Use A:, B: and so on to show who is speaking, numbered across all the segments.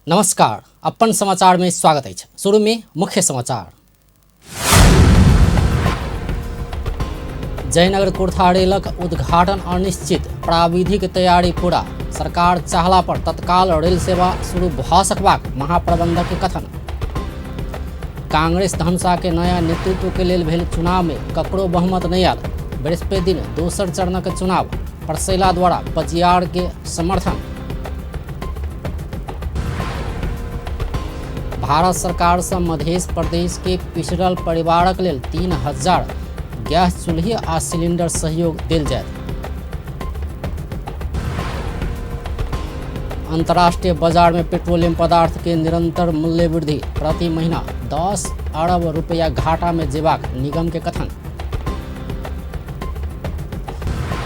A: नमस्कार, अपन समाचार में स्वागत अछि। शुरू में मुख्य समाचार। जयनगर कुर्था रेलक उद्घाटन अनिश्चित, प्राविधिक तैयारी पूरा। सरकार चाहला पर तत्काल रेल सेवा शुरू भ सकबाक महाप्रबंधक के कथन। कांग्रेस धनुषा के नया नेतृत्व के लेल भेल चुनाव में ककरो बहुमत नहीं आयल। बृहस्पति दिन दोसर चरणक चुनाव, परसैला द्वारा पजियार के समर्थन। भारत सरकार से मध्य प्रदेश के पिछड़ल परिवारक लेल 3000 गैस चूल्ही आ सिलिंडर सहयोग देल जायत। अंतर्राष्ट्रीय बाजार में पेट्रोलियम पदार्थ के निरंतर मूल्य वृद्धि, प्रति महीना 10 अरब रुपया घाटा में जेबाक निगम के कथन।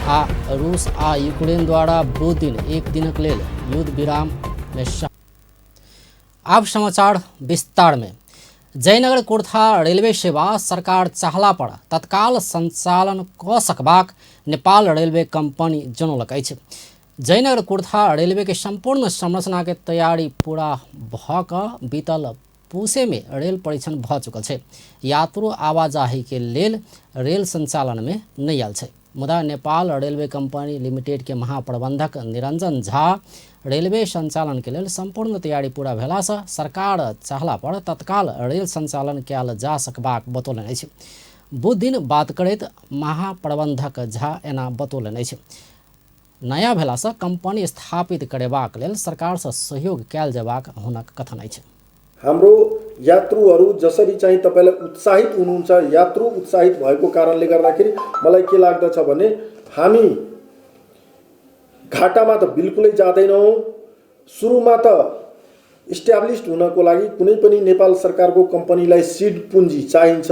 A: आ रूस आ यूक्रेन द्वारा बुध दिन एक दिनक लेल युद्ध विराम में। आब समाचार विस्तार में। जयनगर कुर्था रेलवे सेवा सरकार चाहला पर तत्काल संचालन क सकबाक नेपाल रेलवे कंपनी जनौलक अछि। जयनगर कुर्था रेलवे के संपूर्ण संरचना के तैयारी पूरा भ क बीतल पूसे में रेल परीक्षण भ चुकल छै। यात्रु आवाजाही के लेल रेल संचालन में नहीं आयल छै। मुदा नेपाल रेलवे कंपनी लिमिटेड के महाप्रबंधक निरंजन झा रेलवे संचालन के लेल संपूर्ण तैयारी पूरा भेला से सरकार चाहला पर तत्काल रेल संचालन कयल जा सकबाक बतौलनि अछि। बुध दिन बात करैत महाप्रबंधक झा एना बतौलनि अछि। नया भेला से कंपनी स्थापित करेबाक लेल सरकार से सहयोग कयल जेबाक हुनक कथन अछि।
B: हाम्रो यात्रुहरू जसरी चाहिँ तपाईलाई उत्साहित हुनुहुन्छ, यात्रु उत्साहित भएको कारणले गर्दाखेरि मलाई के लाग्दछ भने हामी घाटामा त बिल्कुलै जाँदैनौँ। सुरुमा त इस्ट्याब्लिस्ड हुनको लागि कुनै पनि नेपाल सरकारको कम्पनीलाई सिड पुँजी चाहिन्छ,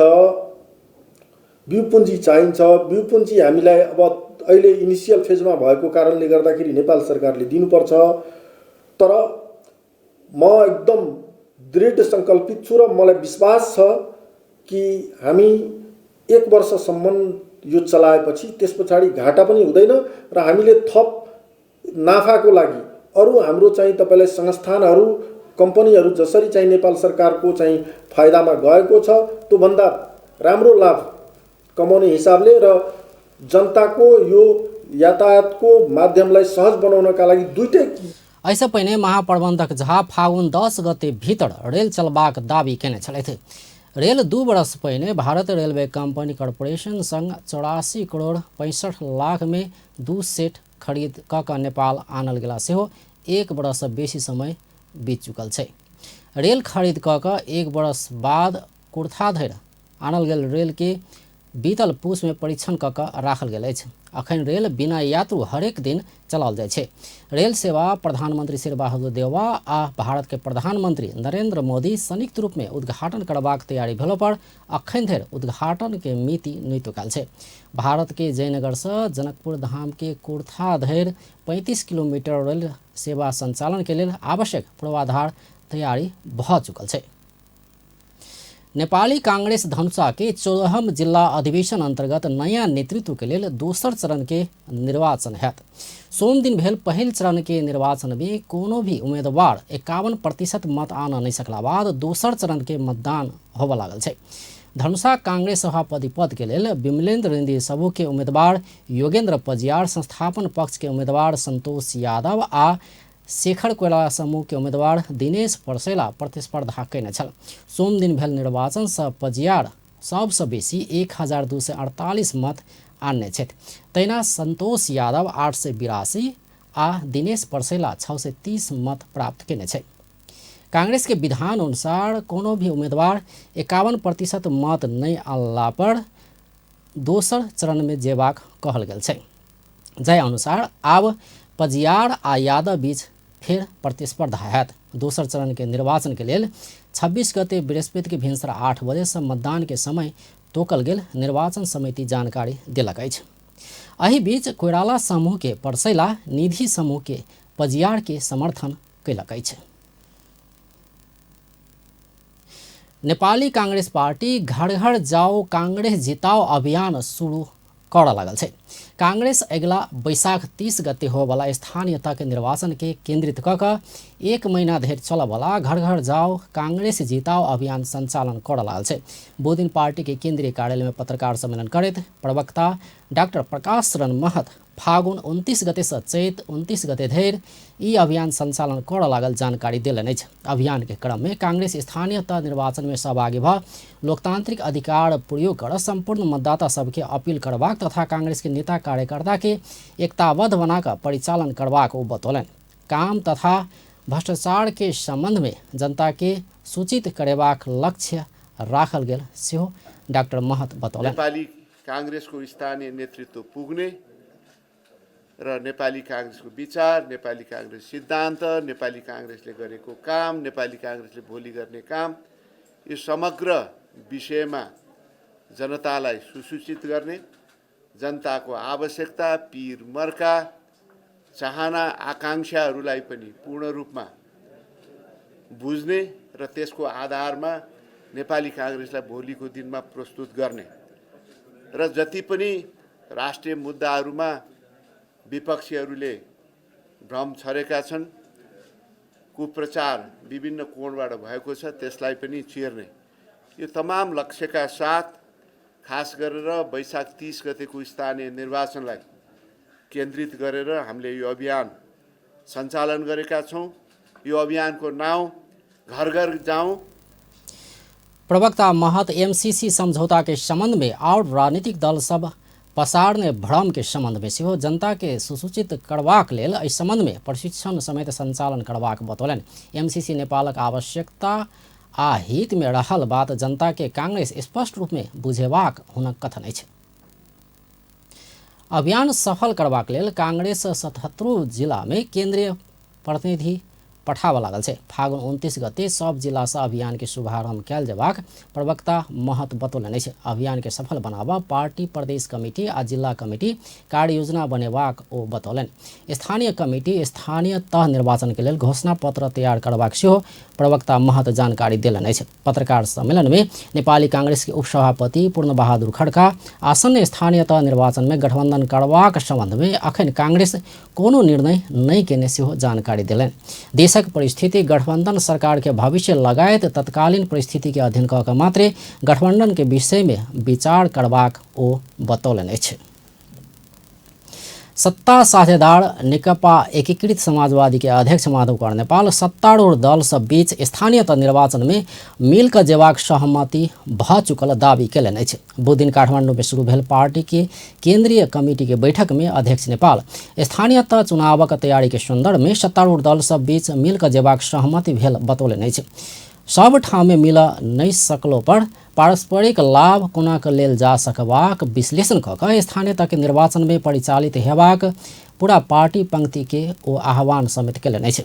B: बिउ पुँजी चाहिन्छ। बिउ पुँजी हामीलाई अब अहिले इनिसियल फेजमा भएको कारणले गर्दाखेरि नेपाल सरकारले दिनुपर्छ। तर म एकदम दृढ सङ्कल्पित छु र मलाई विश्वास छ कि हामी एक वर्षसम्म यो चलाएपछि त्यस पछाडि घाटा पनि हुँदैन र हामीले थप नाफाको लागि अरू हाम्रो चाहिँ तपाईँलाई संस्थानहरू कम्पनीहरू जसरी चाहिँ नेपाल सरकारको चाहिँ फाइदामा गएको छ त्योभन्दा राम्रो लाभ कमाउने हिसाबले र जनताको यो यातायातको माध्यमलाई सहज बनाउनका लागि दुईटै।
A: एहिसँ पहिने महाप्रबंधक झा फागुन 10 गते भीतर रेल चलबाक दावी केने छलथि। रेल 2 वर्ष पहिने भारत रेलवे कंपनी कॉर्पोरेशन संग 84 करोड़ 65 लाख में 2 सेट खरीद क नेपाल आनल गेला सेहो 1 वर्ष बेसी समय बीत चुकल छै। रेल खरीद क 1 वर्ष बाद कुर्था धरि आनल गेल रेल के बीतल पूस में परीक्षण क राखल गेल अछि। अखन रेल बिना यात्रु हरेक दिन चलाओल जाइ छै। रेल सेवा प्रधानमंत्री शेरबहादुर देउवा आ भारत के प्रधानमंत्री नरेंद्र मोदी संयुक्त रूप में उद्घाटन करबाक तैयारी भेलो पर अखन धरि उद्घाटन के मिति नहि तोकायल छै। भारत के जयनगर से जनकपुर धाम के कुर्था धरि 35 किलोमीटर रेल सेवा संचालन के लेल आवश्यक पूर्वाधार तैयारी भ चुकल छै। नेपाली कांग्रेस धनुषा के 14वां जिल्ला अधिवेशन अंतर्गत नया नेतृत्व के लेल दोसर चरण के निर्वाचन हैत। सोम दिन भेल पहिल चरण के निर्वाचन में कोनो भी उम्मीदवार 51% मत आन नहीं सकला बाद दोसर चरण के मतदान होबय लागल छै। धनुषा कांग्रेस सभापति पद के लेल विमलेन्द्र रिन्दी समूह के उम्मीदवार योगेंद्र पजियार, संस्थापन पक्ष के उम्मीदवार संतोष यादव आ शेखर कोइराला समूह के उम्मीदवार दिनेश परसैला प्रतिस्पर्धा कयने छल। सोम दिन भेल निर्वाचन से पजियार सबसँ बेसी 1248 मत आनने छथि। तहिना संतोष यादव 882 आ दिनेश परसैला 630 मत प्राप्त कयने छै। कांग्रेस के विधान अनुसार कोनो भी उम्मीदवार 51% मत नहि आनला पर दोसर चरण में जेबाक कहल गेल छै। जाहि अनुसार आब पजियार आ यादव बीच फेर प्रतिस्पर्धा हैत। दोसर चरण के निर्वाचन के लेल 26 गते बृहस्पति के भिनसर 8 बजे से मतदान के समय तोकल गेल निर्वाचन समिति जानकारी देलक अछि। एहि बीच कोइराला समूह के परसैला निधि समूह के पजियार के समर्थन कयलक अछि। नेपाली कांग्रेस पार्टी घर घर जाओ कांग्रेस जिताओ अभियान शुरू करऽ लागल छै। कांग्रेस अगिला बैशाख 30 गते होबला स्थानीय तहके निर्वाचन के केन्द्रित क कऽ 1 महीना धरि चलऽवला घर घर जाओ कांग्रेस जिताओ अभियान सञ्चालन करऽ लागल छै। बुधदिन पार्टी के केन्द्रीय कार्यालय में पत्रकार सम्मेलन करैत प्रवक्ता डाक्टर प्रकाश शरण महत फागुन 29 गते से चैत 29 गते धरि ई अभियान सञ्चालन करऽ लागल जानकारी देलनि अछि। अभियान के क्रम में कांग्रेस स्थानीय तह निर्वाचन में सहभागी भऽ लोकतांत्रिक अधिकार प्रयोग कर सम्पूर्ण मतदाता सबके अपील करबाक तथा कांग्रेस के नेता कार्यकर्ता के एकताबद्ध बनाकऽ परिचालन करबाक ओ बतौलनि। काम तथा भ्रष्टाचार के संबंध में जनता के सूचित करेबाक लक्ष्य राखल गेल सेहो डाक्टर महत बतौलनि।
C: नेपाली कांग्रेसको स्थानीय नेतृत्व पुग्ने र नेपाली कांग्रेसको विचार, नेपाली कांग्रेस सिद्धान्त, नेपाली कांग्रेसले गरेको काम, नेपाली कांग्रेसले भोलि गर्ने काम, यो समग्र विषयमा जनतालाई सुसूचित गर्ने, जनताको आवश्यकता, पीर मर्का, चाहना, आकांक्षाहरूलाई पनि पूर्ण रूपमा बुझ्ने र त्यसको आधारमा नेपाली कांग्रेसलाई भोलिको दिनमा प्रस्तुत गर्ने र जति पनि राष्ट्रिय मुद्दाहरूमा विपक्षीहरूले भ्रम छरेका छन्, कुप्रचार विभिन्न कोणबाट भएको छ, त्यसलाई पनि चिर्ने, यो तमाम लक्ष्यका साथ खास गरेर वैशाख 30 गतेको स्थानीय निर्वाचनलाई केन्द्रित गरेर हामीले यो अभियान सञ्चालन गरेका छौँ। यो अभियानको नाउँ घर घर जाउँ।
A: प्रवक्ता महत एमसीसी समझौता के संबंध में और राजनीतिक दल सब पसारने भ्रम के संबंध में सेहो जनता के सुसूचित करबाक लेल एहि संबंध में प्रशिक्षण समेत संचालन करबाक बतौलनि। एमसीसी नेपालक आवश्यकता आ हित में रहल बात जनता के कांग्रेस स्पष्ट रूप में बुझेबाक हुनक कथन अछि। अभियान सफल करबाक लेल कांग्रेस 77 जिला में केन्द्रीय प्रतिनिधि पठाबऽ लागल छै। फागुन 29 गते सब जिला से अभियान के शुभारंभ कयल जेबाक प्रवक्ता महत बतौलनि अछि। अभियान के सफल बनाबऽ पार्टी प्रदेश कमिटी आ जिला कमिटी कार्ययोजना बनेबाक ओ बतौलनि। स्थानीय कमिटी स्थानीय तह निर्वाचन के लेल घोषणा पत्र तैयार करबाक सेहो प्रवक्ता महत जानकारी देलनि अछि। पत्रकार सम्मेलन में नेपाली कांग्रेस के उपसभापति पूर्ण बहादुर खड्का आसन्न स्थानीय तह निर्वाचन में गठबंधन करबाक संबंध में अखन कांग्रेस कोनो निर्णय नहि केने सेहो जानकारी देलनि। देशक परिस्थिति, गठबंधन सरकार के भविष्य लगायत तत्कालीन परिस्थिति के अध्ययन कऽ के मात्रे गठबंधन के विषय में विचार करबाक ओ बतौलनि अछि। सत्ता साझेदार नेकपा एकीकृत समाजवादी के अध्यक्ष माधव कुमार नेपाल सत्तारूढ़ दल सब बीच स्थानीय तह निर्वाचन में मिलकर जेबाक सहमति भऽ चुकल दावी केलनि अछि। बुधदिन काठमांडू में शुरू भेल पार्टी के केंद्रीय कमिटी के बैठक में अध्यक्ष नेपाल स्थानीय तह चुनावक तैयारी के संदर्भ में सत्तारूढ़ दल सब बीच मिलकर जेबाक सहमति भेल बतौलनि अछि। सब ठाम में मिल नहि सकलो पर पारस्परिक लाभ कोना के लेल जा सकबाक विश्लेषण कऽ कऽ स्थानीय तह के निर्वाचन में परिचालित हेबाक पूरा पार्टी पंक्ति के ओ आह्वान समेत केलनि अछि।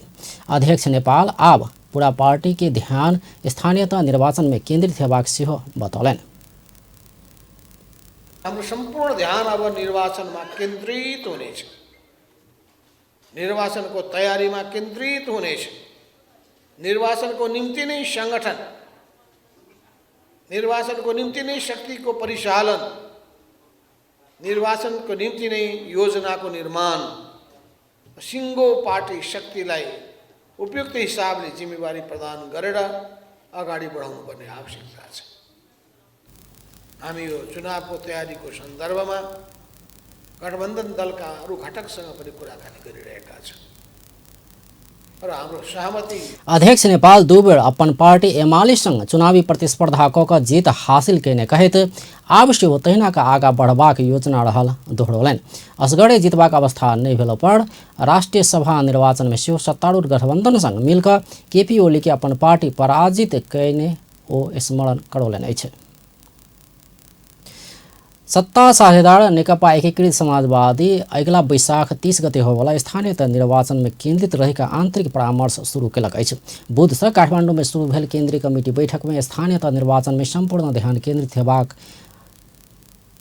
A: अध्यक्ष नेपाल आब पूरा पार्टी के ध्यान स्थानीय तह निर्वाचन में केंद्रित हेबाक सेहो बतौलनि।
D: हाम्रो सम्पूर्ण ध्यान अब निर्वाचनमा केन्द्रित हुनेछ, निर्वाचनको तयारीमा केन्द्रित हुनेछ, निर्वाचनको निम्ति नै सङ्गठन, निर्वाचनको निम्ति नै शक्तिको परिचालन, निर्वाचनको निम्ति नै योजनाको निर्माण, सिङ्गो पार्टी शक्तिलाई उपयुक्त हिसाबले जिम्मेवारी प्रदान गरेर अगाडि बढाउनुपर्ने आवश्यकता छ। हामी यो चुनावको तयारीको सन्दर्भमा गठबन्धन दलका अरू घटकसँग पनि कुराकानी गरिरहेका छौँ र हाम्रो सहमति।
A: अध्यक्ष नेपाल दू बेर अपन पार्टी एमाले संग चुनावी प्रतिस्पर्धा कऽ कऽ जीत हासिल केने कहैत आब सेहो तहिना कऽ आगाँ बढ़बाक योजना रहल दोहरौलनि। असगरे जीतबाक अवस्था नहि भेलो पर राष्ट्रिय सभा निर्वाचन में सेहो सत्तारूढ़ गठबंधन संग मिलकऽ केपी ओली के अपन पार्टी पराजित कयने ओ स्मरण करौलनि अछि। सत्ता साझेदार नेकपा एकीकृत समाजवादी अगिला बैशाख 30 गते होबला स्थानीय तह निर्वाचन में केंद्रित रहिक आंतरिक परामर्श शुरू केलक अछि। बुध से काठमांडू में शुरू भेल केंद्रीय कमिटी बैठक में स्थानीय तह निर्वाचन में संपूर्ण ध्यान केंद्रित हेबाक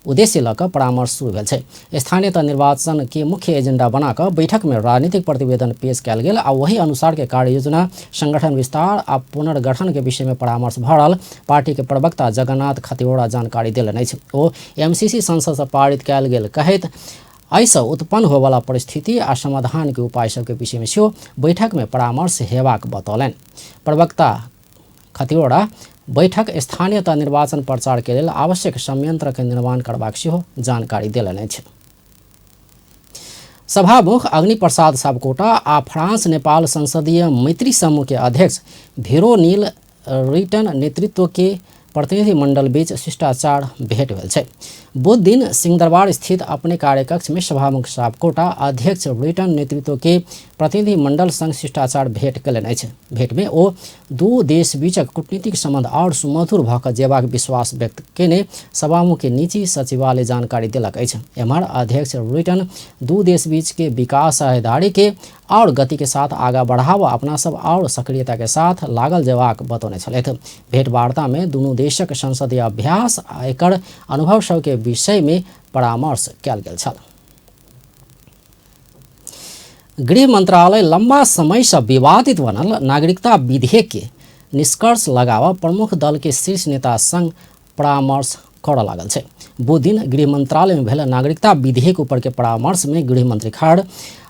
A: उद्देश्य लऽ कऽ परामर्श शुरू भेल छै। स्थानीय तह निर्वाचन के मुख्य एजेंडा बना कऽ बैठक में राजनीतिक प्रतिवेदन पेश कयल गेल आ वही अनुसार के कार्य योजना, संगठन विस्तार आ पुनर्गठन के विषय में परामर्श भऽ रहल पार्टी के प्रवक्ता जगन्नाथ खतिवड़ा जानकारी देलनि अछि। ओ एमसीसी संसद से पारित कयल गेल कहैत एहिसँ उत्पन्न होयवला परिस्थिति आ समाधान के उपाय सबके विषय में सेहो बैठक में परामर्श हेबाक बतौलनि। प्रवक्ता खतिवड़ा बैठक स्थानीय तह निर्वाचन प्रचार के लेल आवश्यक संयंत्र के निर्माण करबाक सेहो जानकारी देलनि अछि। सभामुख अग्निप्रसाद सापकोटा आ फ्रांस नेपाल संसदीय मैत्री समूह के अध्यक्ष भेरोनील रिटन नेतृत्व के प्रतिनिधि मंडल बीच शिष्टाचार भेंट भेल छै। बुध दिन सिंहदरबार स्थित अपने कार्यकक्ष में सभामुख सापकोटा अध्यक्ष रिटन नेतृत्व के प्रतिनिधि मंडल संग शिष्टाचार भेंट कयलनि अछि। भेंट में ओ दू देश बीचक कूटनीतिक संबंध और सुमधुर भऽ कऽ जेबाक विश्वास व्यक्त केने सभामुख के निजी सचिवालय जानकारी देलक अछि। एम्हर अध्यक्ष रिटन दू देश बीच के विकास साझेदारी के और गति के साथ आगा बढ़ाव अपना सब और सक्रियता के साथ लागल जेबाक बतौने छलथि। भेंटवार्ता में दुनू देशक संसदीय अभ्यास आ एकर अनुभव सबके विषय में परामर्श कयल गेल छल। गृह मंत्रालय लंबा समय से विवादित बनल नागरिकता विधेयक के निष्कर्ष लगाव प्रमुख दल के शीर्ष नेता संग परामर्श करऽ लागल छै। बुध दिन गृह मंत्रालय में भेल नागरिकता विधेयक ऊपर के परामर्श में गृह मंत्री खाड़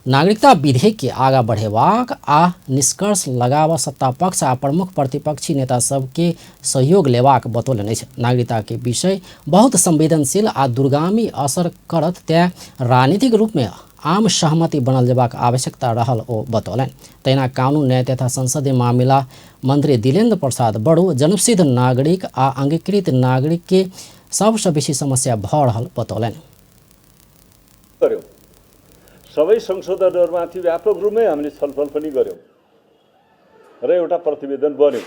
A: नागरिकता विधेयक के आगा बढ़ेबाक आ निष्कर्ष लगाव सत्ता पक्ष आ प्रमुख प्रतिपक्षी नेता सबके सहयोग लेबाक बतौलनि अछि। नागरिकता के विषय बहुत संवेदनशील आ दूरगामी असर करत, तें राजनीतिक रूप में आम सहमति बनल जेबाक आवश्यकता रहल ओ बतौलनि। तहिना कानून न्याय तथा संसदीय मामिला मंत्री दिलेन्द्र प्रसाद बड़ू जन्मसिद्ध नागरिक आ अंगीकृत नागरिक के सबसँ बेसी समस्या भऽ रहल बतौलनि।
E: गर्यौं। सबै संशोधनहरूमाथि व्यापक रूपमै हामीले छलफल पनि गर्यौं र एउटा प्रतिवेदन बन्यो।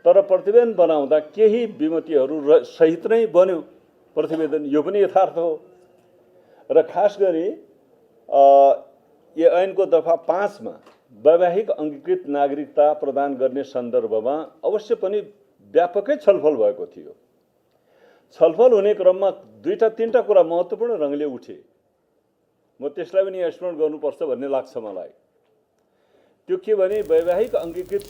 E: तर प्रतिवेदन बनाउँदा केही विमतिहरू सहित नै बन्यो प्रतिवेदन, यो पनि यथार्थ हो। र खास गरी यो ऐनको दफा 5 मा वैवाहिक अङ्गीकृत नागरिकता प्रदान गर्ने सन्दर्भमा अवश्य पनि व्यापकै छलफल भएको थियो। छलफल हुने क्रममा दुईटा तीनटा कुरा महत्त्वपूर्ण रङले उठे। म त्यसलाई पनि स्मरण गर्नुपर्छ भन्ने लाग्छ मलाई। त्यो के भने वैवाहिक अङ्गीकृत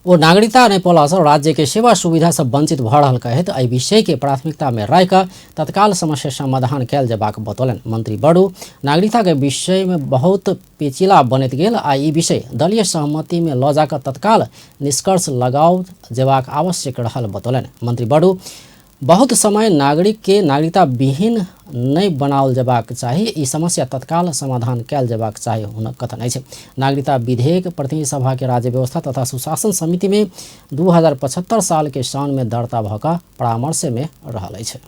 A: ओ नागरिकता नहि पौलासँ राज्य के सेवा सुविधा से वंचित भऽ रहल कहैत एहि विषय के प्राथमिकता में राखि तत्काल समस्या समाधान कयल जेबाक बतौलनि। मंत्री बड़ू नागरिकता के विषय में बहुत पेचीला बनैत गेल आ ई विषय दलीय सहमति में लऽ जाकऽ तत्काल निष्कर्ष लगाओल जेबाक आवश्यक रहल बतौलनि। मंत्री बड़ू बहुत समय नागरिक के नागरिकता विहीन नहि बनाओल जेबाक चाही, ई समस्या तत्काल समाधान कयल जेबाक चाही हुनक कथन अछि। नागरिकता विधेयक प्रतिनिधि सभा के राज्य व्यवस्था तथा सुशासन समिति में 2075 साल के साउन में दर्ता भऽ कऽ परामर्श में रहल अछि।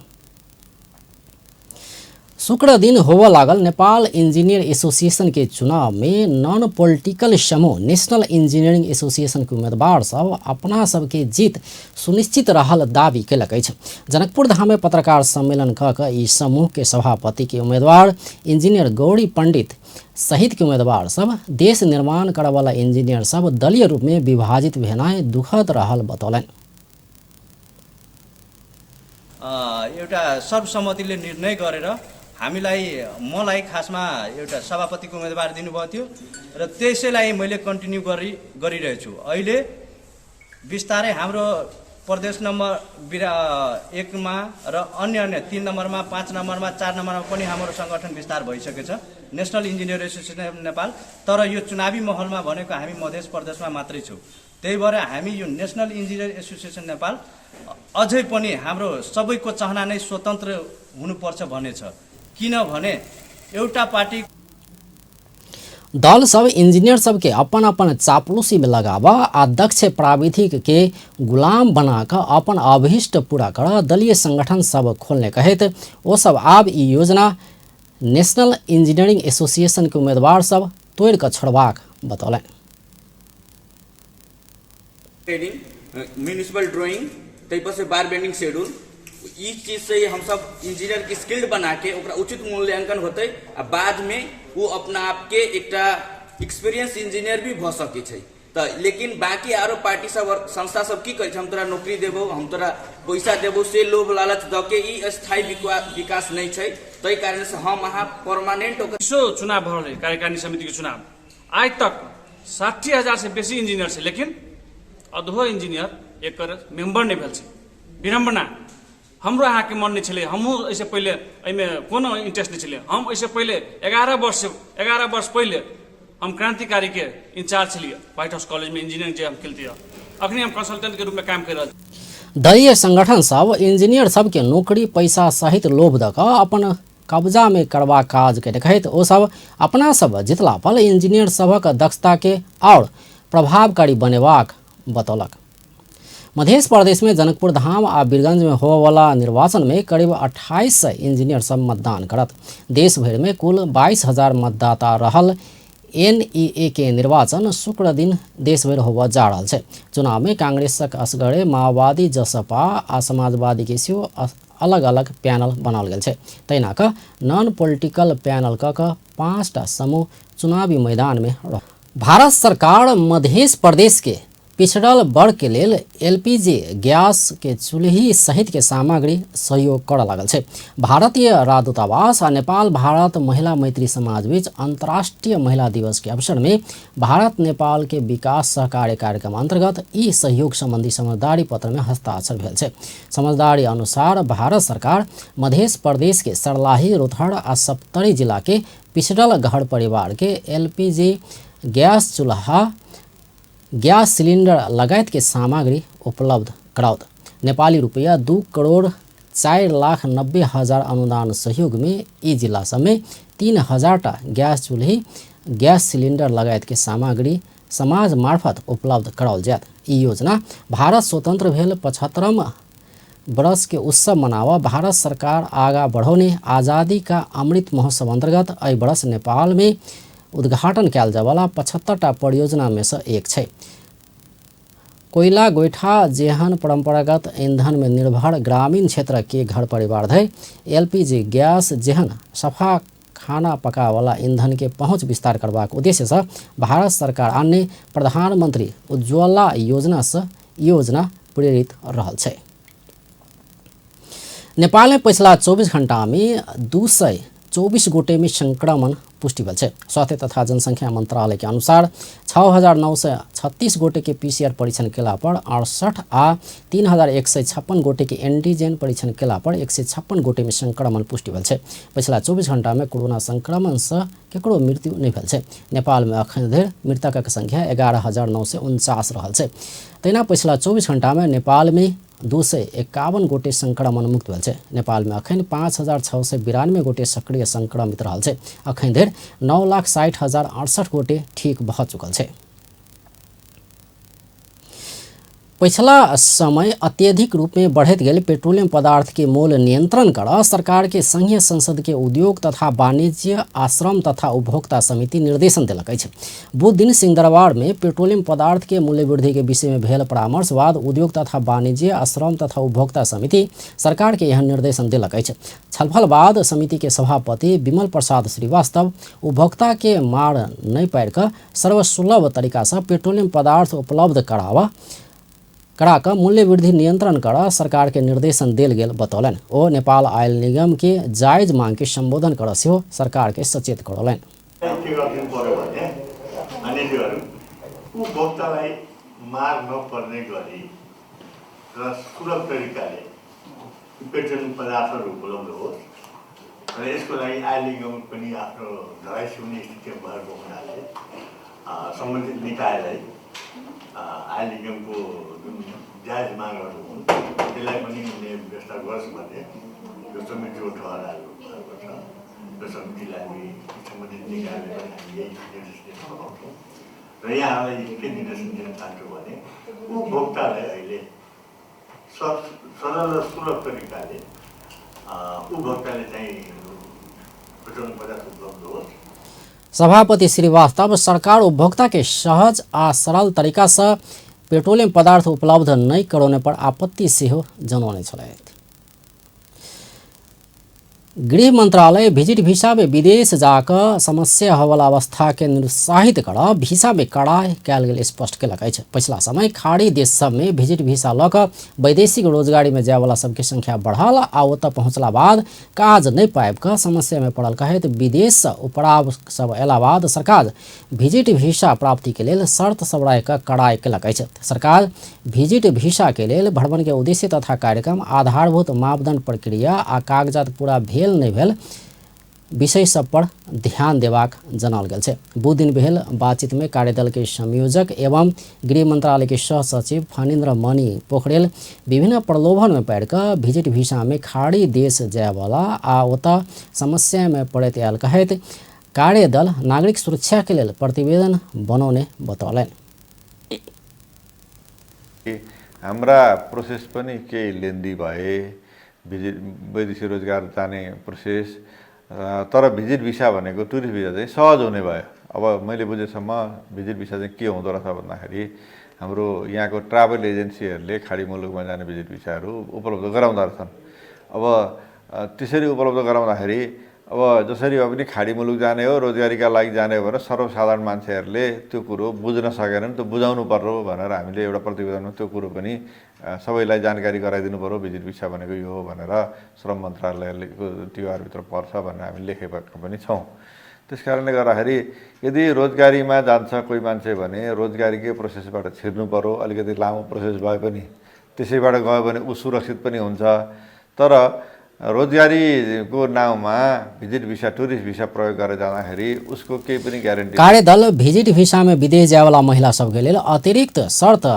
A: शुक्र दिन होबऽ लागल नेपाल इंजीनियर एसोसिएशन के चुनाव में नॉन पॉलिटिकल समूह नेशनल इंजीनियरिंग एसोसिएशन के उम्मीदवार सब अपना सबके जीत सुनिश्चित रहल दावी केलक अछि। जनकपुर धाम में पत्रकार सम्मेलन कऽ कऽ ई समूह के सभापति के उम्मीदवार इंजीनियर गौरी पंडित सहित के उम्मीदवार सब देश निर्माण करऽवला इंजीनियर सब दलीय रूप में विभाजित भेनाइ दुखद रहल बतौलनि।
F: एउटा सर्वसम्मतिले निर्णय गरेर हामीलाई मलाई खासमा एउटा सभापतिको उम्मेदवार दिनुभएको थियो र त्यसैलाई मैले कन्टिन्यू गरिरहेछु। अहिले बिस्तारै हाम्रो प्रदेश नम्बर 1 मा र अन्य अन्य 3 नम्बरमा, 5 नम्बरमा, 4 नम्बरमा पनि हाम्रो सङ्गठन विस्तार भइसकेछ नेसनल इन्जिनियर एसोसिएसन नेपाल। तर यो चुनावी माहौलमा भनेको हामी मध्य प्रदेशमा मात्रै छौँ। त्यही भएर हामी यो नेसनल इन्जिनियर एसोसिएसन नेपाल अझै पनि हाम्रो सबैको चाहना नै स्वतन्त्र हुनुपर्छ भन्ने छ। किनभने एउटा पार्टी
A: दल सब इंजीनियर सबके अपन अपन चापलूसी में लगाव आ दक्ष प्राविधिक के गुलाम बना कऽ अपन अभीष्ट पूरा कर दलीय संगठन सब खोलने कहैत ओ सब आब ई योजना नेशनल इंजीनियरिंग एसोसिएशन के उम्मीदवार सब तोड़ि कऽ छोड़बाक बतौलनि।
G: ट्रेनिंग, म्युनिसिपल ड्राइंग, ताहि पर से बार बेंडिंग शेड्यूल, ई चीज से हम सब इंजीनियर के स्किल्ड बना के ओकरा उचित मूल्यांकन होते आ बाद में वो अपना आप के एकटा एक्सपीरियंस इंजीनियर भी भ सकै छै। तऽ लेकिन बाकी आरो पार्टी सब और संस्था सब की करै छै, हम तोरा नौकरी देबौ, हम तोरा पैसा देबौ, से लोभ लालच दऽ के ई स्थायी विकास नहि छै। ताहि कारण से हम अहाँ परमानेंट ओकर
H: चुनाव भऽ रहल कार्यकारिणी समिति के चुनाव आइ तक 60,000 से बेसी इंजीनियर छै, लेकिन अधो इंजीनियर एकर मेंबर नहि भेल छै। विडम्बना। हमरो अहाँके मन नहि छलै, हमहूँ एहिसँ पहिले एहिमे कोनो इंट्रेस्ट नहि छलै। हम एहिसँ पहिले 11 वर्ष पहिले हम क्रांतिकारीके इंचार्ज छलियै व्हाइट हाउस कॉलेजमे इंजीनियरिंग जे हम केलतियै, अखनी हम कंसल्टेंटके रूपमे काम करि रहल छी।
A: दलीय संगठन सब इंजीनियर सबके नौकरी पैसा सहित लोभ दऽ कऽ अपन कब्जा में करबाक काज के देखैत ओ सब अपना सब जितला पर इंजीनियर सभक दक्षता के और प्रभावकारी बनेबाक बतौलक। मध्य प्रदेश में जनकपुर धाम आ बीरगंज में होबयवला निर्वाचन में करीब 2800 इंजीनियर सब मतदान करत। देश भरि में कुल 22,000 मतदाता रहल एनईए के निर्वाचन शुक्र दिन देश भरि होबय जा रहल छै। चुनाव में कांग्रेसक असगरे माओवादी, जसपा आ समाजवादी के सेहो अलग अलग पैनल बनाओल गेल छै। तहिना कऽ नॉन पॉलिटिकल पैनल कऽ कऽ 5टा समूह चुनावी मैदान में रह। भारत सरकार मध्य प्रदेश के पिछड़ल वर्ग के लेल एलपीजी गैस के चूल्ही सहित के सामग्री सहयोग करऽ लागल छै। भारतीय राजदूतावास आ नेपाल भारत महिला मैत्री समाज बीच अंतर्राष्ट्रीय महिला दिवस के अवसर में भारत नेपाल के विकास सहकार्य कार्यक्रम अंतर्गत ई सहयोग संबंधी समझदारी पत्र में हस्ताक्षर भेल छै। समझदारी अनुसार भारत सरकार मध्य प्रदेश के सर्लाही, रोथड़ आ सप्तरी जिला के पिछड़ल घर परिवार के एलपीजी गैस चूल्हा, गैस सिलिंडर लगायत के सामग्री उपलब्ध कराओत। नेपाली रुपैया 2,04,90,000 अनुदान सहयोग में ई जिला सब में 3,000 टा गैस चूल्ही, गैस सिलिंडर लगायत के सामग्री समाज मार्फत उपलब्ध कराओल जायत। ई योजना भारत स्वतंत्र भेल 75 वर्ष के उत्सव मनावा भारत सरकार आगा बढ़ौने आज़ादी का अमृत महोत्सव अंतर्गत एहि वर्ष नेपाल में उद्घाटन कयल जायवला 75टा परियोजना में से एक छै। कोयला गोइठा जेहन परंपरागत ईंधन में निर्भर ग्रामीण क्षेत्र के घर परिवार धरि एलपीजी गैस जेहन सफा खाना पकावला ईंधन के पहुंच विस्तार करबाक उद्देश्य से भारत सरकार अन्य प्रधानमंत्री उज्ज्वला योजना से योजना प्रेरित रहल छै। नेपाल में पिछला 24 घंटा में 224 गोटे में संक्रमण पुष्टि भेल छै। स्वास्थ्य तथा जनसंख्या मंत्रालय के अनुसार 6,936 गोटे के पीसीआर परीक्षण केला पर 68 आ 3,156 गोटे के एंटीजन परीक्षण केला पर 156 गोटे में संक्रमण पुष्टि भेल छै। पिछला 24 घंटा में कोरोना संक्रमण से केकरो मृत्यु नहि भेल छै। नेपाल में अखन धरि मृतकक संख्या 11,949 रहल छै। तहिना पिछला 24 घंटा में नेपाल में 251 गोटे संक्रमण मुक्त भेल छै। नेपाल में अखन 5,692 गोटे सक्रिय संक्रमित रहल छै। अखन धरि 9,60,068 गोटे ठीक भऽ चुकल छै। पिछला समय अत्यधिक रूप में बढ़ैत गेल पेट्रोलियम पदार्थ के मोल नियंत्रण कर सरकार के संघीय संसद के उद्योग तथा वाणिज्य आश्रम तथा उपभोक्ता समिति निर्देशन देलक अछि। बुध दिन सिंहदरबार में पेट्रोलियम पदार्थ के मूल्य वृद्धि के विषय में भेल परामर्श बाद उद्योग तथा वाणिज्य आश्रम तथा उपभोक्ता समिति सरकार के एहन निर्देशन देलक अछि। छलफल बाद समिति के सभापति विमल प्रसाद श्रीवास्तव उपभोक्ता के मार नहीं पारि कऽ सर्वसुलभ तरीका से पेट्रोलियम पदार्थ उपलब्ध करा कऽ मूल्य वृद्धि नियंत्रण कर सरकार के निर्देशन देल गेल बतौलनि। ओ नेपाल आयल निगम के जायज मांग के संबोधन कर सेहो सरकार के सचेत करौलनि।
I: के गरिदिनु पर्यो भने मानिसहरू उपभोक्तालाई मार नपर्ने गरी र सुलभ तरिकाले पेट्रोलियम पदार्थहरू उपलब्ध होस् र यसको लागि आयल निगम पनि आफ्नो धराई सुन्ने स्थितिमा भएको हुनाले सम्बन्धित निकायलाई आयल निगमको जुन जायज मागहरू हुन् त्यसलाई पनि उनले व्यवस्था गरोस् भन्ने यो समितिको ठहराहरू भएको छ र समितिलाई हामी सम्बन्धित निकायले पनि हामी यही निर्देश दिन सघाउँछौँ र यहाँलाई के निर्देशन दिन चाहन्छु भने उपभोक्तालाई अहिले सरल र सुलभ तरिकाले उपभोक्ताले चाहिँ पेट्रोलियम पदार्थ उपलब्ध होस्।
A: सभापति श्रीवास्तव सरकार उपभोक्ता के सहज आ सरल तरीका से पेट्रोलियम पदार्थ उपलब्ध नहीं करौने पर आपत्ति सेहो जनौने छलथि। गृह मंत्रालय भिजिट भिसा में विदेश जाकर समस्या होवला अवस्था के निरुत्साहित कर भिसा में कड़ाई कयल गेल स्पष्ट केलक अछि। पछिला समय खाड़ी देश सब में भिजिट भिसा लऽ कऽ वैदेशिक रोजगारी में जायवला सबके संख्या बढ़ल आ ओतऽ पहुँचला बाद काज नहि पाबि कऽ समस्या में पड़ल कहैत विदेश सँ उपराव सब अयला बाद सरकार भिजिट भिसा प्राप्ति के लेल शर्त सब राखि कऽ कड़ाई केलक अछि। सरकार भिजिट भिसा के लेल भ्रमण के उद्देश्य तथा कार्यक्रम, आधारभूत मापदंड, प्रक्रिया आ कागजात पूरा भेल नहि भेल विषय सब पर ध्यान देबाक जनाओल गेल छै। बुध दिन भेल बातचीत में कार्यदल के संयोजक एवं गृह मंत्रालय के सह सचिव फणीन्द्र मणि पोखरेल विभिन्न प्रलोभन में पड़ि कऽ भिजिट भिसा में खाड़ी देश जायवला आ ओतऽ समस्या में पड़ैत आयल कहैत कार्यदल नागरिक सुरक्षा के लेल प्रतिवेदन बनौने बतौलनि।
J: हाम्रा प्रोसेस पनि केही लेन्दी भए, भिजिट वैदेशिक रोजगार जाने प्रोसेस, तर भिजिट भिसा भनेको टुरिस्ट भिसा चाहिँ सहज हुने भयो। अब मैले बुझेसम्म भिजिट भिसा चाहिँ के हुँदो रहेछ भन्दाखेरि हाम्रो यहाँको ट्राभल एजेन्सीहरूले खाडी मुलुकमा जाने भिजिट भिसाहरू उपलब्ध गराउँदो रहेछन्। अब त्यसरी उपलब्ध गराउँदाखेरि अब जसरी भए पनि खाडी मुलुक जाने हो, रोजगारीका लागि जाने हो भनेर सर्वसाधारण मान्छेहरूले त्यो कुरो बुझ्न सकेनन्, त्यो बुझाउनु पर्यो भनेर हामीले एउटा प्रतिवेदनमा त्यो कुरो पनि सबैलाई जानकारी गराइदिनु पर्यो, भिजिट भिसा भनेको यो हो भनेर श्रम मन्त्रालयको टिआरभित्र पर्छ भनेर हामी लेखेका पनि छौँ। त्यस कारणले गर्दाखेरि यदि रोजगारीमा जान्छ कोही मान्छे भने रोजगारीकै प्रोसेसबाट छिर्नु पर्यो, अलिकति लामो प्रोसेस भए पनि त्यसैबाट गयो भने ऊ सुरक्षित पनि हुन्छ। तर रोजगारीको नाउँमा भिजिट भिसा, टुरिस्ट भिसा प्रयोग गरेर जाँदाखेरि उसको केही पनि ग्यारेन्टी।
A: कार्यदल भिजिट भिसा में विदेश जायवला महिला सबके लेल अतिरिक्त शर्त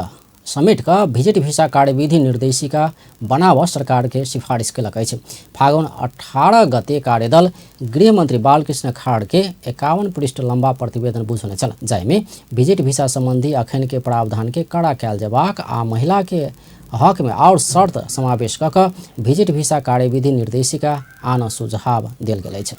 A: समेट कऽ भिजिट भिसा कार्यविधि निर्देशिका बनाव सरकार के सिफारिश केलक अछि। फागुन 18 गते कार्यदल गृहमंत्री बालकृष्ण खाड़ के 51 पृष्ठ लंबा प्रतिवेदन बुझौने छल, जाहिमे भिजिट भिसा संबंधी अखन के प्रावधान के कड़ा कयल जेबाक आ महिला के हक में और शर्त समावेश कऽ कऽ भिजिट भिसा कार्यविधि निर्देशिका आन सुझाव देल गेल अछि।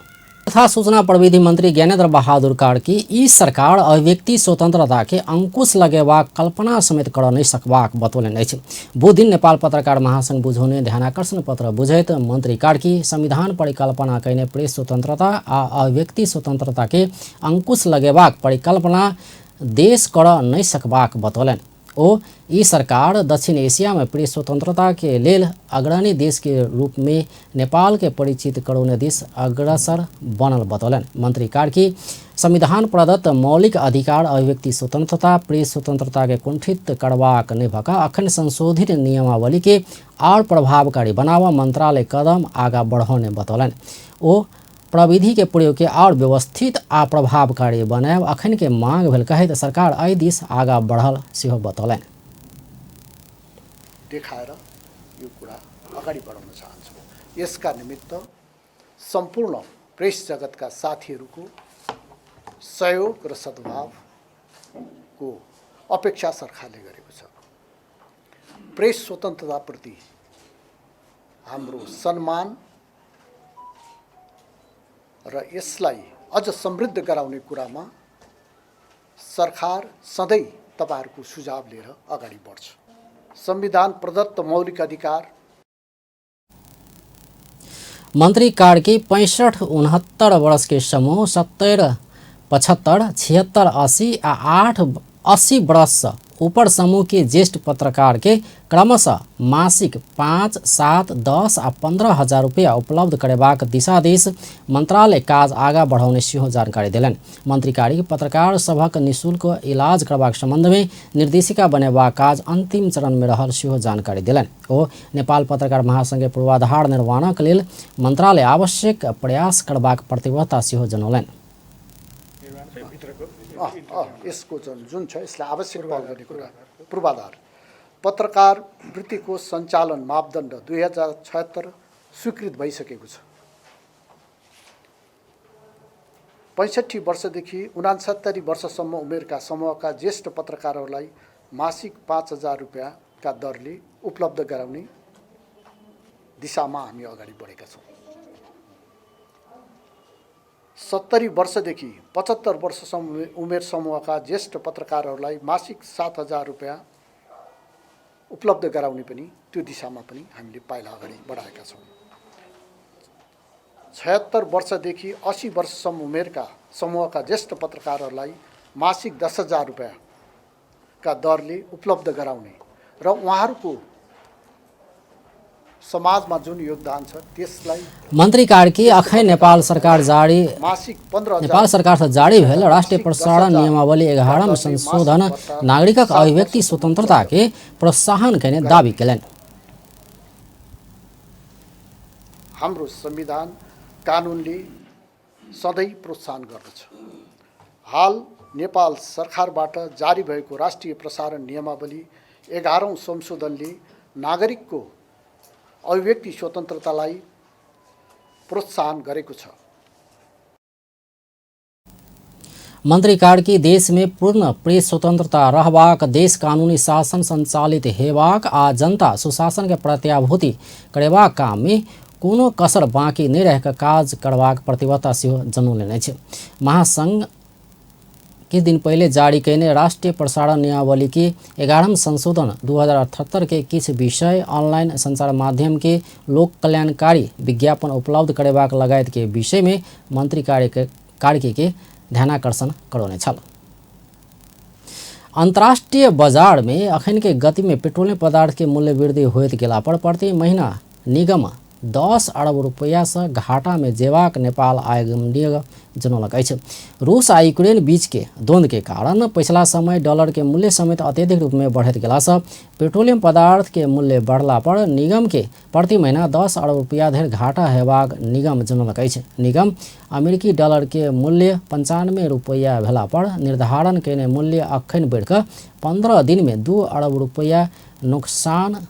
A: तथा सूचना प्रविधि मंत्री ज्ञानेन्द्र बहादुर कार्की ई सरकार अभिव्यक्ति स्वतंत्रता के अंकुश लगेबाक कल्पना समेत कर नहि सकबाक बतौलनि अछि। बुध दिन नेपाल पत्रकार महासंघ बुझौने ध्यानाकर्षण पत्र बुझैत मंत्री कार्की संविधान परिकल्पना कयने प्रेस स्वतंत्रता आ अभिव्यक्ति स्वतंत्रता के अंकुश लगेबाक परिकल्पना देश कर नहि सकबाक बतौलनि। ओ ई सरकार दक्षिण एशिया में प्रेस स्वतंत्रता के लेल अग्रणी देश के रूप में नेपाल के परिचित करौने दिस अग्रसर बनल बतौलनि। मंत्री कार्की संविधान प्रदत्त मौलिक अधिकार अभिव्यक्ति स्वतंत्रता, प्रेस स्वतंत्रता के कुंठित करबाक नहि भऽ कऽ अखन संशोधित नियमावली के और प्रभावकारी बनाबऽ मंत्रालय कदम आगा बढ़ौने बतौलनि। ओ प्रविधि के प्रयोग के और व्यवस्थित आ प्रभावकारी बनायब अखन के मांग भेल कहैत सरकार एहि दिस आगा बढ़ल सेहो बतौलनि।
K: देखाएर यो कुरा अगाडि बढाउन चाहन्छु। यसका निमित्त सम्पूर्ण प्रेस जगतका साथीहरूको सहयोग र सद्भावको अपेक्षा सरकारले गरेको छ। प्रेस स्वतन्त्रताप्रति हाम्रो सम्मान र यसलाई अझ समृद्ध गराउने कुरामा सरकार सधैँ तपाईहरूको सुझाव लिएर अगाडि बढ्छ। संविधान प्रदत्त मौलिक अधिकार।
A: मंत्री कार्की 65 69 वर्ष के समूह 70 75 76 80 आ 8 80 वर्ष ऊपर समूह के ज्येष्ठ पत्रकार के क्रमशः मासिक 5, 7, 10 आ 15 हजार रुपया उपलब्ध करेबाक दिशादेश मंत्रालय काज आगा बढ़ौने सेहो जानकारी देलनि। मंत्री कार्की पत्रकार सभक निःशुल्क इलाज करबाक संबंध में निर्देशिका बनेबाक काज अंतिम चरण में रहल सेहो जानकारी देलनि। ओ नेपाल पत्रकार महासंघ के पूर्वाधार निर्माणक लेल मंत्रालय आवश्यक प्रयास करबाक प्रतिबद्धता सेहो जनौलनि।
K: यसको जुन छ यसलाई आवश्यक पहल गर्ने कुरा पूर्वाधार पत्रकार वृत्तिको सञ्चालन मापदण्ड 2076 स्वीकृत भइसकेको छ। 65 वर्षदेखि 69 वर्षसम्म उमेरका समूहका ज्येष्ठ पत्रकारहरूलाई मासिक 5000 रुपियाँका दरले उपलब्ध गराउने दिशामा हामी अगाडि बढेका छौँ। 70 वर्षदेखि 75 वर्षसम्म उमेर समूहका ज्येष्ठ पत्रकारहरूलाई मासिक 7000 रुपियाँ उपलब्ध गराउने पनि त्यो दिशामा पनि हामीले पाइला अगाडि बढाएका छौँ। 76 वर्षदेखि 80 वर्षसम्म उमेरका समूहका ज्येष्ठ पत्रकारहरूलाई मासिक 10,000 रुपियाँका दरले उपलब्ध गराउने र उहाँहरूको समाजमा जुन योगदान छ त्यसलाई
A: मन्त्री कार्की अखै नेपाल सरकार जारी
K: मासिक 15,000
A: नेपाल सरकार से जारी भेल राष्ट्रिय प्रसारण नियमावली 11 संशोधन नागरिकक अभिव्यक्ति स्वतंत्रता के प्रोत्साहन केने दावी केलनि।
K: हाम्रो संविधान कानुनले सधैँ प्रोत्साहन गर्दछ। हाल नेपाल सरकारबाट जारी भएको राष्ट्रिय प्रसारण नियमावली 11औं संशोधनले नागरिकको अभिव्यक्ति स्वतन्त्रतालाई प्रोत्साहन गरेको छ।
A: मन्त्री कार्की देश में पूर्ण प्रेस स्वतंत्रता रहबाक, देश कानूनी शासन संचालित हेबाक आ जनता सुशासन के प्रत्याभूति करेबाक काम में कोनो कसर बाँकी नहि रहि कऽ काज करबाक प्रतिबद्धता सेहो जनौलनि अछि। महासंघ किछु दिन पहिले जारी कयने राष्ट्रिय प्रसारण नियमावली के 11 संशोधन 2078 के किछु विषय ऑनलाइन संचार माध्यम के लोक कल्याणकारी विज्ञापन उपलब्ध करेबाक लगायत के विषय में मंत्री कार्की के ध्यानाकर्षण करौने छल। अंतर्राष्ट्रीय बाजार में अखन के गति में पेट्रोलियम पदार्थ के मूल्य वृद्धि होइत गेला पर प्रति महीना निगम 10 अरब रुपैया से घाटा में जेबाक नेपाल आयल निगम जनौलक अछि। रूस आ यूक्रेन बीच के द्वंद्व के कारण पिछला समय डॉलर के मूल्य समेत अत्यधिक रूप में बढ़ैत गेलासँ पेट्रोलियम पदार्थ के मूल्य बढ़ला पर निगम के प्रति महीना 10 अरब रुपैया धरि घाटा हेबाक निगम जनौलक अछि। निगम अमेरिकी डॉलर के मूल्य 95 रुपैया भेला पर निर्धारण कयने मूल्य अखन बढ़िकऽ 15 दिन में 2 अरब रुपैया नुकसान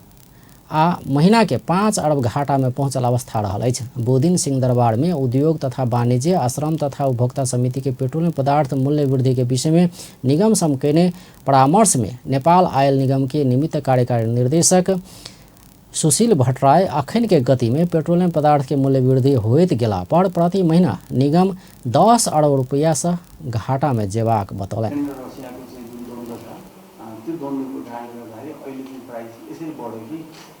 A: आ महीना के 5 अरब घाटा में पहुंचल अवस्था रहल अछि। बुधदिन सिंहदरबार में उद्योग तथा वाणिज्य आश्रम तथा उपभोक्ता समिति के पेट्रोलियम पदार्थ मूल्य वृद्धि के विषय में निगम सम कयने परामर्श में नेपाल आयल निगम के निमित्त कार्यकारी निर्देशक सुशील भट्टराई अखन के गति में पेट्रोलियम पदार्थ के मूल्य वृद्धि होइत गेला पर प्रति महीना निगम 10 अरब रुपैया से घाटा में जेबाक बतौलनि।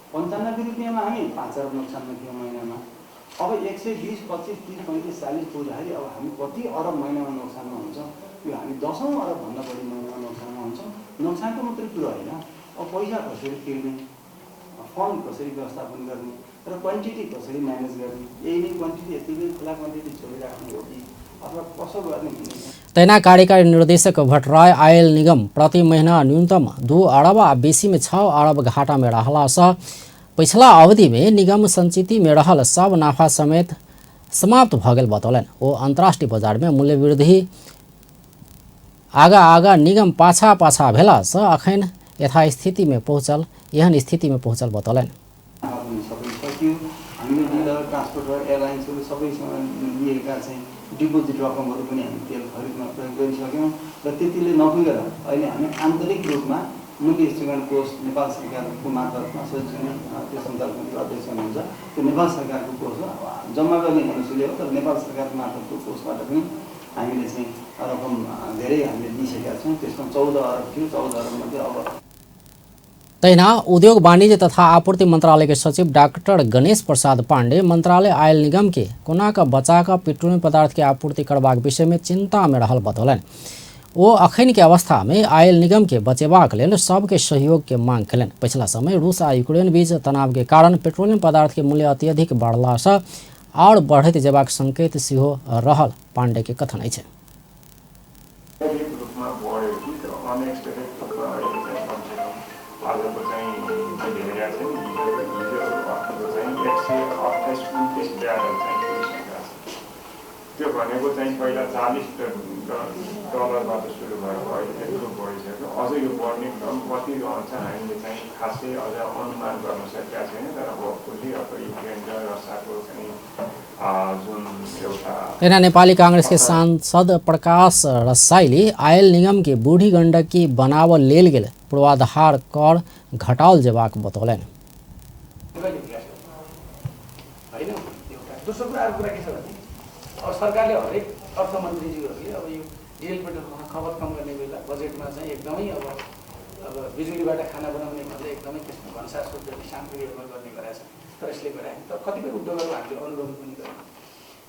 L: 95 रुपियाँमा हामी 5 अरब नोक्सानमा थियौँ महिनामा, अब 120, 25, 30, 35, 40 पुग्दाखेरि अब हामी कति अरब महिनामा नोक्सानमा हुन्छौँ, यो हामी 10औं अरबभन्दा बढी महिनामा नोक्सानमा हुन्छौँ। नोक्सानको मात्रै कुरो होइन, अब पैसा कसरी तिर्ने, फन्ड कसरी व्यवस्थापन गर्ने र क्वान्टिटी कसरी म्यानेज गर्ने, यही नै क्वान्टिटी यतिकै खुला क्वान्टिटी छोडिराख्ने हो कि अथवा कसो गर्ने।
A: तहिना कार्यकारी निर्देशक भट्टराई आयल निगम प्रति महीना न्यूनतम 2 अरब आ बेसी में 6 अरब घाटा में रहलासँ पिछला अवधि में निगम संचिति में रहल सब नाफा समेत समाप्त भऽ गेल बतौलनि। ओ अंतर्राष्ट्रीय बाजार में मूल्य वृद्धि आगा आगा निगम पाछा पाछा भेलासँ अखन यथास्थिति में पहुँचल एहन स्थिति में पहुँचल बतौलनि।
L: हामीले डिलर, ट्रान्सपोर्टर, एयरलाइन्सहरू सबैसँग लिएका चाहिँ डिपोजिट रकमहरू पनि हामी तेल खरिदमा प्रयोग गरिसक्यौँ र त्यतिले नपुगेर अहिले हामी आन्तरिक रूपमा मूल्य स्थिरीकरण कोष नेपाल सरकारको मार्फतमा जुन त्यो सञ्चार कमिटीको अध्यक्ष हुनुहुन्छ त्यो नेपाल सरकारको कोष हो, जम्मा गर्ने एनओसीले हो, तर नेपाल सरकारको मार्फतको कोषबाट पनि हामीले चाहिँ रकम धेरै हामीले दिइसकेका छौँ। त्यसमा 14 अरब थियो, 14 अरबमध्ये अब।
A: तहिना उद्योग वाणिज्य तथा आपूर्ति मंत्रालय के सचिव डॉक्टर गणेश प्रसाद पांडे मंत्रालय आयल निगम के कोना का बचा कऽ पेट्रोलियम पदार्थ के आपूर्ति करबाक विषय में चिंता में रहल बतौलनि। ओ अखन के अवस्था में आयल निगम के बचेबाक लेल सबके सहयोग के मांग केलनि। पिछला समय रूस आ यूक्रेन बीच तनाव के कारण पेट्रोलियम पदार्थ के मूल्य अत्यधिक बढ़लासँ आओर बढ़ैत जेबाक संकेत सेहो रहल पांडे के कथन अछि।
M: त्यो भनेको चाहिँ पहिला 40 डलरबाट सुरु भएको अहिले त्यत्रो बढिसक्यो। अझ यो बढ्ने क्रम कति रहन्छ हामीले चाहिँ खासै अझ अनुमान गर्न सकेका छैन, तर होपफुल्ली अब युक्रेन र रसियाको चाहिँ जुन एउटा।
A: तहिना नेपाली कांग्रेस के सांसद प्रकाश रसाइली आयल निगम के बूढ़ी गंडकी बनावल लेल गेल पूर्वाधार कर घटाओल जेबाक बतौलनि।
L: दोस्रो कुरा अर्को कुरा के छ भने अब सरकारले हरेक अर्थमन्त्रीज्यूहरूले अब यो डिजेल पेट्रोलको खपत कम गर्ने बेला बजेटमा चाहिँ एकदमै अब अब बिजुलीबाट खाना बनाउने भन्दा एकदमै त्यसमा भन्सार शुद्ध सामग्रीहरूमा गर्ने गरेको छ, तर यसले गरे तर कतिपय उद्योगहरू हामीले अनुगमन पनि गरेँ।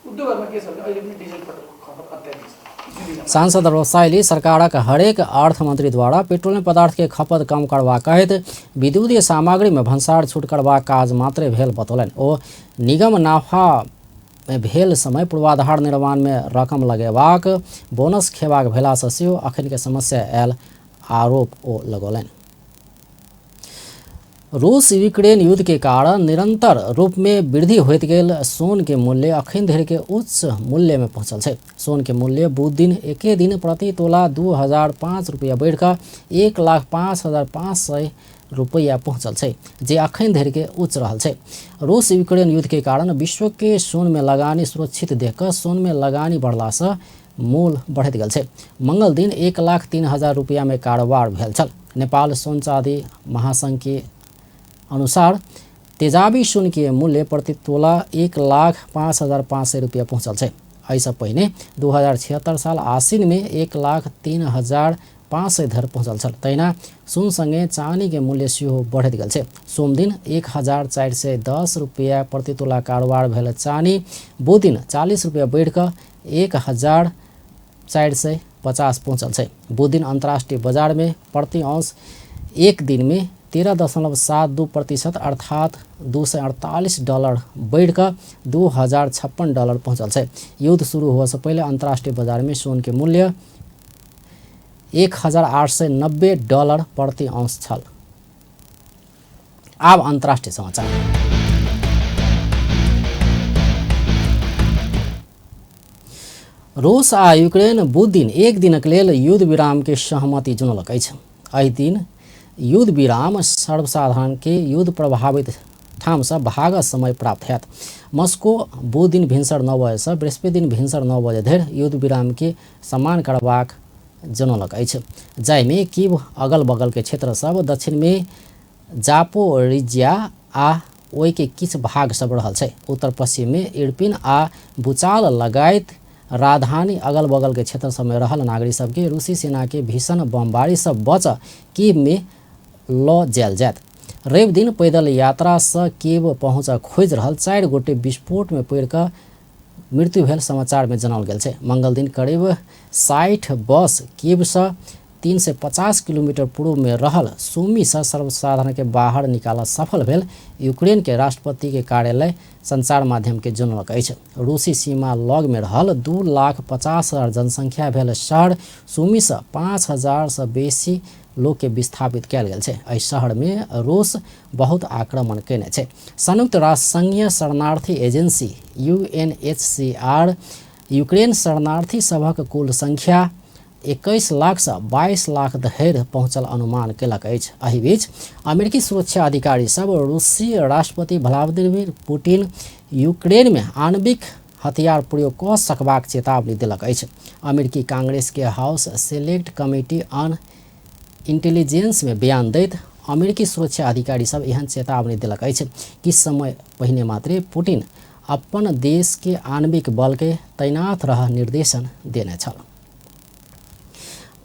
N: उद्योगहरूमा के छ भने अहिले पनि डिजल पेट्रोलको खपत अत्याधिक छ।
A: सांसद रसाइली सरकारक हरेक अर्थमंत्रीद्वारा पेट्रोलियम पदार्थ के खपत कम करबाक कहैत विद्युतीय सामग्री में भन्सार छूट करबाक काज मात्रे भेल बतौलनि। ओ निगम नाफा भेल समय पूर्वाधार निर्माण में रकम लगेबाक बोनस खेबाक भेलासँ सेहो अखन के समस्या आयल आरोप ओ लगौलनि। रूस यूक्रेन युद्ध के कारण निरंतर रूप में वृद्धि होइत गेल सोन के मूल्य अखन धरि के उच्च मूल्य में पहुंचल छै। सोन के मूल्य बुध दिन एके दिन प्रति तोला 2005 रुपया बढ़िकऽ 1,05,500 रुपया पहुंचल छै, जे अखन धरि के उच्च रहल छै। रूस यूक्रेन युद्ध के कारण विश्व के सोन में लगानी सुरक्षित देख कऽ सोन में लगानी बढ़लासँ मोल बढ़ैत गेल छै। मंगल दिन 1,03,000 रुपया में कारोबार भेल छल। नेपाल सोन चाँदी महासंघ के अनुसार तेजाबी सोन के मूल्य प्रति तोला 1,05,500 रुपया पहुंचल छै। एहिसँ पहिने 2076 साल आसिन में 1,03,500 धरि पहुंचल छल। तहिना सोन सँगे चानी के मूल्य सेहो बढ़ैत गेल छै। सोमदिन 1,410 रुपया प्रति तोला कारोबार भेल चानी बुध दिन 40 रुपया बढ़ि कऽ 1,450 पहुंचल छै। बुध दिन अंतर्राष्ट्रीय बाजार में प्रति औंस एक दिन में 13.72% अर्थात $248 बढ़ि कऽ $2,056 पहुंचल छै। युद्ध शुरू होबऽसँ पहिले अंतर्राष्ट्रीय बाजार में सोन के मूल्य $1,890 प्रति औंस छल। आब अंतर्राष्ट्रीय समाचार। रूस आ यूक्रेन बुध दिन एक दिनक लेल युद्ध विराम के सहमति जनौलक अछि। एहि दिन युद्ध विराम सर्वसाधारण के युद्ध प्रभावित ठामसँ भागऽ समय प्राप्त हैत। मस्को बुध दिन भिनसर 9 बजेसँ बृहस्पति दिन भिनसर 9 बजे धरि युद्ध विराम के सम्मान करबाक जनौलक अछि, जाहिमे कीव अगल बगल के क्षेत्र सब, दक्षिण में जापोरिजिया आ ओहि के किछु भाग सब रहल छै। उत्तर पश्चिम में इरपिन आ बुचाल लगायत राजधानी अगल बगल के क्षेत्र सब में रहल नागरिक सबके रूसी सेना के भीषण बमबारी से बच कीव में ल जायल जायत। रवि दिन पैदल यात्रा से कीव पहुँच खोजि रहल 4 गोटे विस्फोट में पड़ि कऽ मृत्यु भेल समाचार में जनाओल गेल छै। मंगल दिन करीब 60 बस कीव से 350 किलोमीटर पूर्व में रहल सुमी से सर्वसाधारण के बाहर निकालऽ सफल भेल यूक्रेन के राष्ट्रपति के कार्यालय संचार माध्यम के जनौलक अछि। रूसी सीमा लग में रहल 2,50,000 जनसंख्या भेल शहर सुमी से 5,000 से बेसी लोक के विस्थापित कयल गेल छै। एहि शहर में रूस बहुत आक्रमण केने छै। संयुक्त राष्ट्र संघीय शरणार्थी एजेंसी UNHCR Ukraine शरणार्थी सभक कुल संख्या 21 लाख से 22 लाख धरि पहुंचल अनुमान केलक अछि। एहि बीच अमेरिकी सुरक्षा अधिकारी सब रूसी राष्ट्रपति व्लादिमीर पुतिन यूक्रेन में आणविक हथियार प्रयोग कऽ सकबाक चेतावनी देलक अछि। अमेरिकी कांग्रेस के house select committee on intelligence में बयान दैत अमेरिकी सुरक्षा अधिकारी सब एहन चेतावनी देलक अछि। किछु समय पहिने मात्रे पुतिन अपन देश के आणविक बल के तैनात रह निर्देशन देने छल।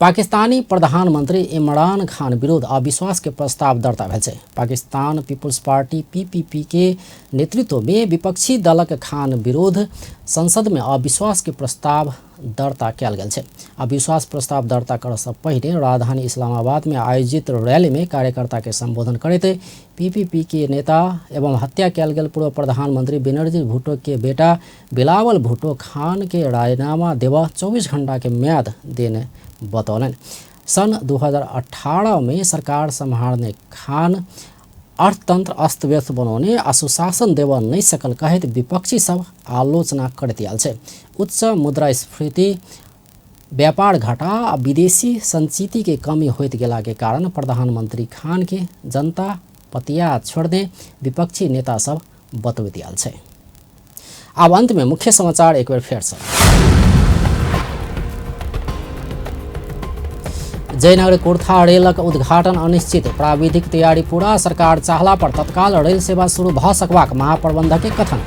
A: पाकिस्तानी प्रधानमंत्री इमरान खान विरुद्ध अविश्वास के प्रस्ताव दर्ता भेल छै। पाकिस्तान पीपुल्स पार्टी PPP के नेतृत्व में विपक्षी दलक खान विरुद्ध संसद में अविश्वास के प्रस्ताव दर्ता कयल गेल छै। अविश्वास प्रस्ताव दर्ता करऽ पहिने राजधानी इस्लामाबाद में आयोजित रैली में कार्यकर्ता के संबोधन करैत PPP के नेता एवं हत्या कयल गेल पूर्व प्रधानमंत्री बेनजीर भुट्टो के बेटा बिलावल भुट्टो खान के राजीनामा देबऽ 24 घंटा के म्याद देने बतौलनि। सन 2018 में सरकार सम्हारने खान अर्थतंत्र अस्त व्यस्त बनौने आ सुशासन देबऽ नहि सकल कहैत विपक्षी सब आलोचना करैत आयल छै। उच्च मुद्रास्फीति, व्यापार घाटा आ विदेशी संचिति के कमी होइत गेला के कारण प्रधानमंत्री खान के जनता पतिया छोड़ने विपक्षी नेता सब बतबैत आयल छै। आब अंत में मुख्य समाचार एक बेर फेर से। जयनगर कुर्था रेलक उद्घाटन अनिश्चित, प्राविधिक तैयारी पूरा, सरकार चाहला पर तत्काल रेल सेवा शुरू भऽ सकबाक महाप्रबंधक के कथन।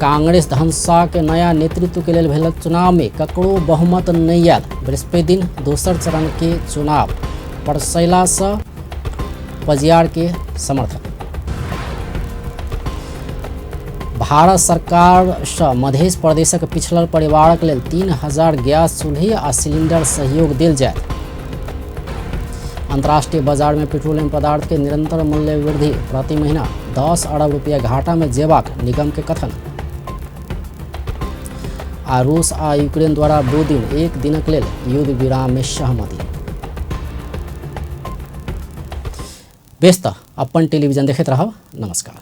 A: कांग्रेस धनसा के नया नेतृत्व के लेल भेल चुनाव में ककरो बहुमत नहीं आयल, बृहस्पति दिन दोसर चरण के चुनाव परसैला से पजियार के समर्थन। भारत सरकारसँ मध्य प्रदेशक पिछड़ल परिवारक लेल 3000 गैस चूल्ही आ सिलिंडर सहयोग देल जायत। अंतर्राष्ट्रीय बाजार में पेट्रोलियम पदार्थ के निरंतर मूल्य वृद्धि, प्रति महीना 10 अरब रुपया घाटा में जेबाक निगम के कथन। आ रूस आ यूक्रेन द्वारा 2 दिन 1 दिनक लेल युद्ध विराम में सहमति। बेस त अपन टेलीविजन देखैत रहब। नमस्कार।